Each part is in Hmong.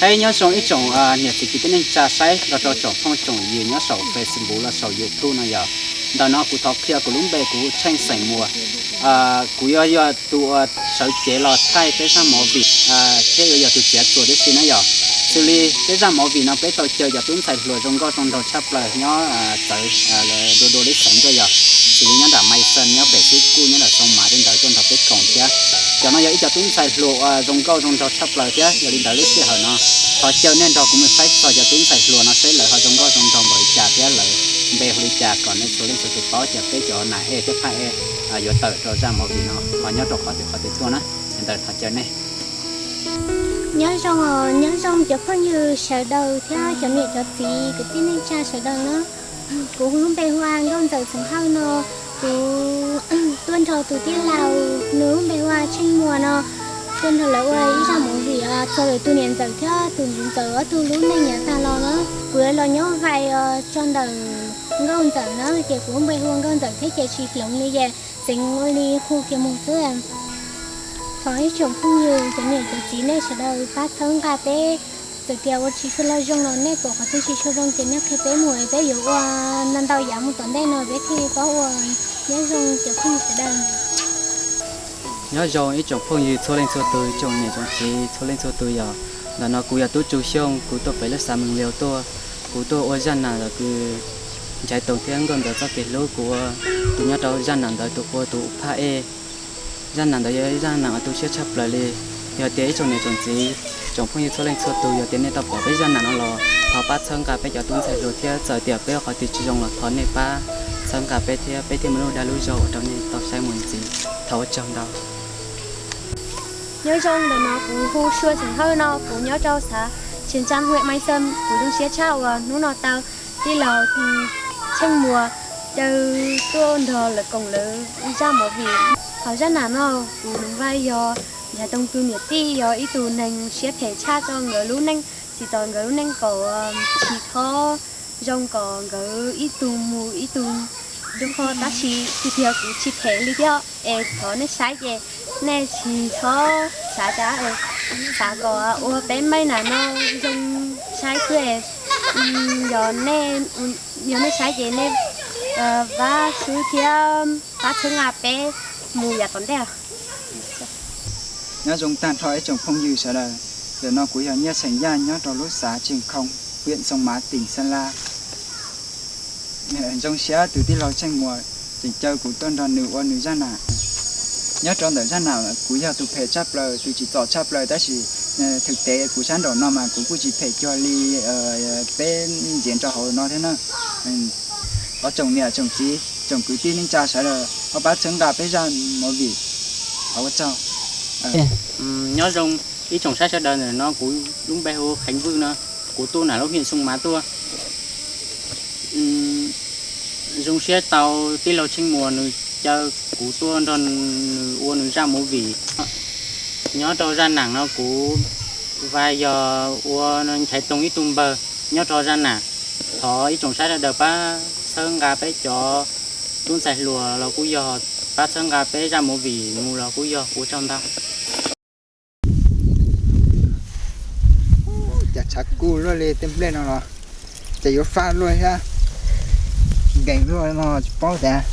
Hej, nyob zoo ib tsoom niam txiv kwv tij neej tsa saib los rau tsoom phooj tsoom ywg nyob saum Facebook los saum YouTube no yog. Ntawm no kuv thov qhia kuv lub npe, kuv Tsheej xeem Muas. Kuv yuav yog tus uas sawv cev los thaij peb zaj movie thiab yuav yog tus txiav txuas tib si na yog. Xws li peb zaj movie no peb tau caw cov tub ntxhais hluas zoo nkauj zoo nraug tshaj plaws nyob txawv dua dua lub xeev tuaj yog. Xws li nyob nram Maiv Xees, nyob pem Xub Kuj, nyob nram Xoo Mav tej ntawd tuaj nrog peb koom thiab. Cov no yog ib co tub ntxhais hluas uas zoo nkauj zoo nraug tshaj plaws thiab yog li ntawd lub sij hawm no thov caw nej nrog kuv mus saib txog cov tub ntxhais hluas no seb lawv ho zoo nkauj zoo nraug npaum li cas thiab lawv npe hu li cas kom nej txhua leej txhua tus paub ces peb cov nam ej thiab phab ej yuav tawm rau zaj movie no ho nyob rau qhov twg qhov twg tuaj na. Li ntawd thov caw nej. Nyob zoo, nyob zoo cov phooj ywg sawv daws thiab cov niam cov txiv kwv tij neej tsa sawv daws na. Kuv lub npe hu ua Nkauj Ntxawm Txoov Hawj no. Kuv tuaj nrog tus tij laug, nws lub npe hu ua Tsheej Muas no, tuaj nrog lawv ua ib zaj movie txog lawv tus niam ntxawm thiab tus txiv ntxawm ob tug lub neej yav tag los na. Kuv yuav los nyob vais tso ntawm Nkauj Ntxawm na, ces kuv lub npe hu ua Nkauj Ntxawm thiab ces tsis hloov li ces txeev ua li hu kiag mus xwb. Thov ib tsoom phooj ywg cov niam cov txiv nej sawv daws pab txhawb nqa peb, txawm tias ua tsis tshua zoo los nej pom qhov twg tsis tshua zoo ces nej qhia peb mus es peb yuav ua ntau ntau yav mus tom ntej no peb thiaj li paub ua. Nyob zoo cov phooj ywg sawv daws. Nyob zoo ib tsoom phooj ywg txhua leej txhua tus, tsoom niam tsoom txiv txhua leej txhua tus yog. Ntawm no kuv yog Tub Tsu Xyooj, kuv tuaj pem lub xav Mees Liaus tuaj. Kuv tuaj ua zaj nam ntawm kws Nchaiv Toos thiab Nkauj Ntxawm txoj kev hlub, kuv ua tus nyob rau zaj nam ntawd tus ua tus phab ej. Zaj nam ntawd yog zaj nam uas tu siab tshaj plaws li. Yog tias ib tsoom niam tsoom txiv, tsoom phooj ywg txhua leej txhua tus, yog tias nej tau pom peb zaj nam no los thov pab txhawb nqa peb cov tub ntxhais hluas thiab txawm tias peb qhov twg tsis zoo los thov nej pab txhawb nqa peb thiab peb thiaj muaj lub dag lub zog ua rau nej tau saib mus ntxiv. Thov ua tsaug ntau. Nyob zoo, ntawm no kuv hu Sua Xeem Hawj no, kuv nyob rau xav Tsias Ntsaa, hwm Maiv Xees. Kuv zoo siab tshaj uas hnub no tau tij laug Tsheej Muas caw tuaj nrog lawv koom lawv zaj movie. Hauv zaj nam no kuv nws vai yog Nchaiv Toos tus niam tij yog ib tug neeg siab phem tshaj rau nkawd lub neej, tsim txom nkawd lub neej kom tsis txhob zoo, kom nkawd ib tug mus ib tug dua qho. Tab sis tiag tiag kuv tsis phem li thiab es thov nej saib ces nej tsis txhob xav cas, xav kom ua peb npaib nam no zoo saib xwb. Yog nej saib ces nej pab swb thiab pab txhawb nqa peb mus yav tom ntej. Nyob zoo tag nrho ib tsoom phooj ywg sawv daws, ntawm no kuv yog Nyiaj Xeem Yaj nyob rau lub xav Tseem Khoo, hwm Xoo Mav, tim Xeeb Las. Zoo siab tus tij laug Tsheej Muas tseem caw kuv tuaj nrog nws ua nws zaj nam. Nyob rau ntawm zaj nam kuv yog tus phem tshaj plaws, tus tsim txom tshaj plaws, tab sis thwm tev kuv sab nraum no mas kuv kuj tsis phem cuag li peb ntxiv rau hauv no thiab na. Thov tsoom niam tsoom txiv tsoom kwv tij neej tsa sawv daws ho pab txhawb nqa peb zaj movie. Ua tsaug. Nyob zoo ib tsoom saib sawv daws, ntawm no kuv lub npe hu Kheev Vwj no, kuv tuaj nram lub hwm Xoo Mav tuaj. Zoo siab tau tij laug Tsheej Muas nws caw kuv tuaj nrog nws ua nws zaj movie. Nyob rau zaj nam no kuv vai yog ua Nchaiv Toos ib tug npawg nyob rau zaj nam. Thov ib tsoom saib sawv daws pab txhawb nqa peb cov tub ntxhais hluas los kuj yog, pab txhawb nqa peb zaj movie mus los kuj yog. Ua tsaug ntau. Cas tshav kub luaj li tej nplej no los, ces yuav faj luaj thiab. Nkees luaj no tsis paub tias.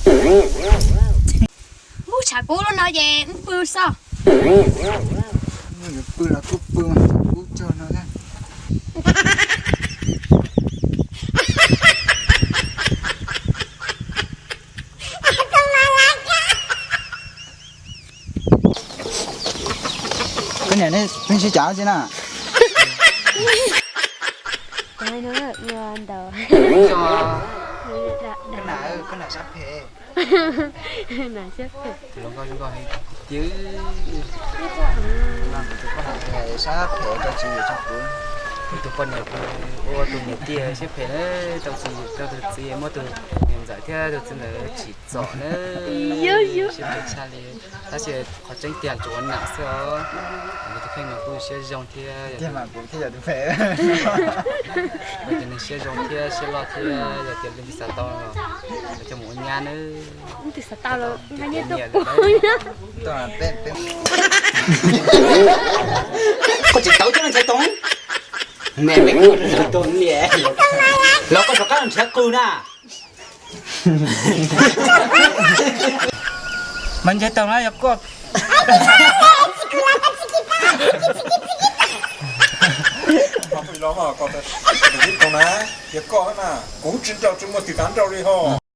Ub, tshav kub luaj no ces wb pw xwb. Yuav pw los kuj pw mas tshav kub txog no thiab. Koj niam, nej pheej sib cav tsi na? Ntawd, koj nam, koj nam sab phem. Nam sab phem. Sab phem rau tsis yus tso kuv. Tus poj niam kuv ua tus niam tij siab phem na, rau tsis yus, rau tus txiv muab tus niam ntxawm thiab tus txiv ntxawm tsim txom na. Siab phem tshaj li. Tab sis qhov tseeb tiag tsuas ua nam xwb os. Kuv tus kheej mas kuj siab zoo thiab. Tiag mas kuv thiaj yog tus phem. Kuv tus neeg siab zoo thiab siab loj thiab, yog tias leej twg xav tau los coj mus ua nyab nawb. Koj tsis tau coj leej Nchaiv Toos. Los koj rov qab nrhiav qws na. Mas nce tau na yog koj. Yog koj na, kuv tsis nrauj tsis muaj tis tav nrauj li ho.